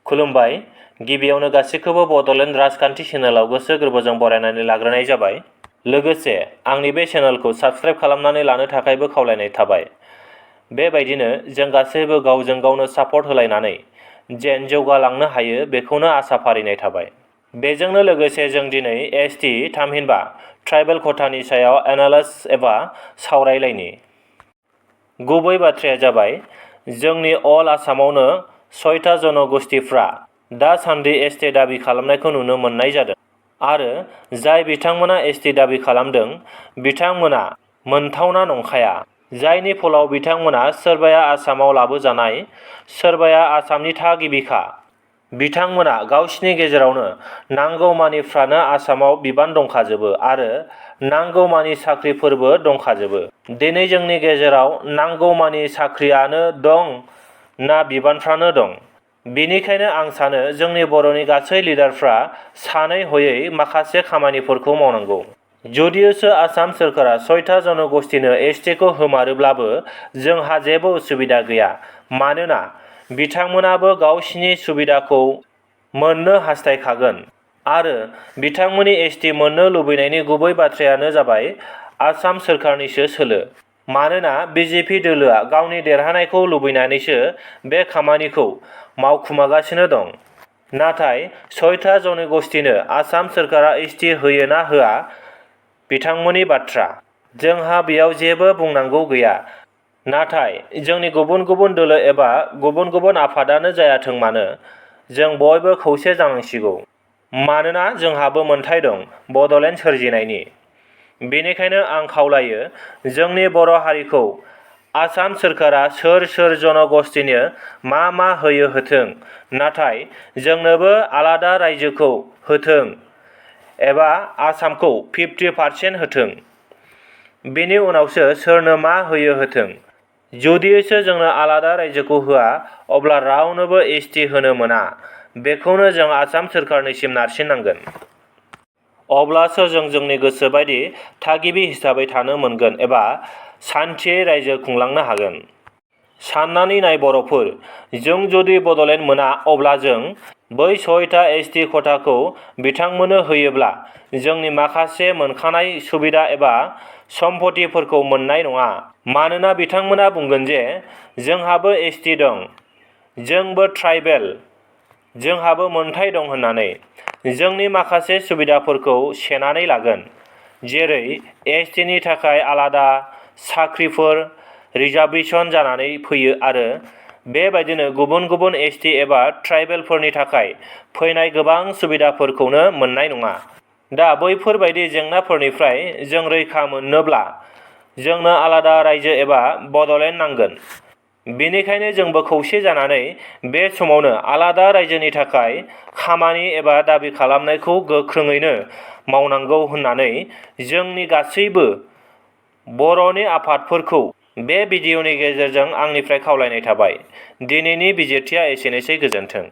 खुलुमबाय। गिबियावनो गासैखौबो बड'लेण्ड राजखान्थि चेनेलाव गोसो गोरबोजों बरायनानै लाग्रोनाय जाबाय। लोगोसे आंनि बे चेनेलखौ साबस्क्राइब खालामनानै लानो थाखायबो खावलायनाय थाबाय। बेबायदिनो जों गासैबो गावजों गावनो सापर्ट होलायनानै जेन जौगालांनो हायो बेखौनो आसा फारिनाय थाबाय। बेजोंनो लोगोसे जों दिनै एसटि थामहिनबा ट्राइबेल खथानि सायाव एनालाइज एबा सावरायलायनि। गुबै बाथ्राया जाबाय जोंनि अल आसामावनो 6टा जनगोष्ठीफ्रा दासान्दि एसटि दाबि खालामनायखौ नुनो मोननाय जादों आरो जाय बिथांमोना एसटि दाबि खालामदों बिथांमोना मोनथावना नंखाया, जायनि फलाव बिथांमोना सोरबाया आसामाव लाबोजानाय, सोरबाया आसामनि थागिबिखा। बिथांमोना गावसिनि गेजेरावनो नांगौमानिफ्रानो आसामाव बिबान दंखाजोबो आरो नांगौमानि साख्रिफोरबो दंखाजोबो। दिनै जोंनि गेजेराव नांगौमानि साख्रियानो दं ना बिबानफ्रानो दं? बेनिखायनो आं सानो जोंनि बर'नि गासै लिडारफ्रा सानै हयै माखासे खामानिफोरखौ मावनांगौ। जुदियोसो आसाम सोरखारा 6टा जनगोष्ठीनो एसटिखौ होमारोब्लाबो जोंहा जेबो उसुबिदा गैया, मानोना बिथांमोनाबो गावसिनि सुबिदाखौ मोननो हास्थायखागोन आरो बिथांमोननि एसटि मोननो लुबैनायनि गुबै बाथ्रायानो जाबाय आसाम सोरखारनिसो सोलो। मानोना बिजेपि दोलोआ गावनि देरहानायखौ लुबैनानैसो बे खामानिखौ मावखुमागासिनो दं। नाथाय 6टा जनगोष्ठीनो आसाम सोरखारा एसटि होयो ना होआ बिथांमोननि बाथ्रा। जोंहा बेयाव जेबो बुंनांगौ गैया। नाथाय जोंनि गुबुन गुबुन दोलो एबा गुबुन गुबुन आफादानो जायाथों मानो जों बयबो खौसे जानांसिगौ। मानोना जोंहाबो मोन्थाय दं बड'लेण्ड सोरजिनायनि। बेनिखायनो आं खावलायो जोंनि बर' हारिखौ आसाम सोरखारा सोर जनगोष्ठीनो मा होयो होथों, नाथाय जोंनोबो आलादा रायजोखौ होथों एबा आसामखौ 50% होथों। बेनि उनावसो सोरनो मा होयो होथों। जुदियोसो जोंनो आलादा रायजोखौ होआ अब्ला रावनोबो एसटि होनो मोना, बेखौनो जों आसाम सोरखारनिसिम नारसिननांगोन। अब्लासो जों जोंनि गोसो बायदि थागिबि हिसाबै थानो मोनगोन एबा सान्थियै रायजो खुंलांनो हागोन। साननानै नाय बर'फोर, जों जुदि बड'लेण्ड मोना अब्ला जों बै 6टा एसटि खथाखौ बिथांमोननो होयोब्ला जोंनि माखासे मोनखानाय सुबिदा एबा सम्फथिफोरखौ मोननाय नङा। मानोना बिथांमोना बुंगोन जे जोंहाबो एसटि दं, जोंबो ट्राइबेल, जोंहाबो मोन्थाय दं होननानै जोंनि माखासे सुबिदाफोरखौ सेनानै लागोन। जेरै एसटिनि थाखाय आलादा साख्रिफोर रिजार्भेसन जानानै फैयो आरो बेबायदिनो गुबुन गुबुन एसटि एबा ट्राइबेलफोरनि थाखाय फैनाय गोबां सुबिदाफोरखौनो मोननाय नङा। दा बैफोरबायदि जेंनाफोरनिफ्राय जों रैखा मोननोब्ला जोंनो आलादा रायजो एबा बड'लेण्ड नांगोन। बेनिखायनो जोंबो खौसे जानानै बे समावनो आलादा रायजोनि थाखाय खामानि एबा दाबि खालामनायखौ गोख्रोङैनो मावनांगौ होननानै जोंनि गासैबो बर'नि आफादफोरखौ बे भिडिअनि गेजेरजों आंनिफ्राय खावलायनाय थाबाय। दिनैनि बिजिरथिया एसेनोसै, गोजोन्थों।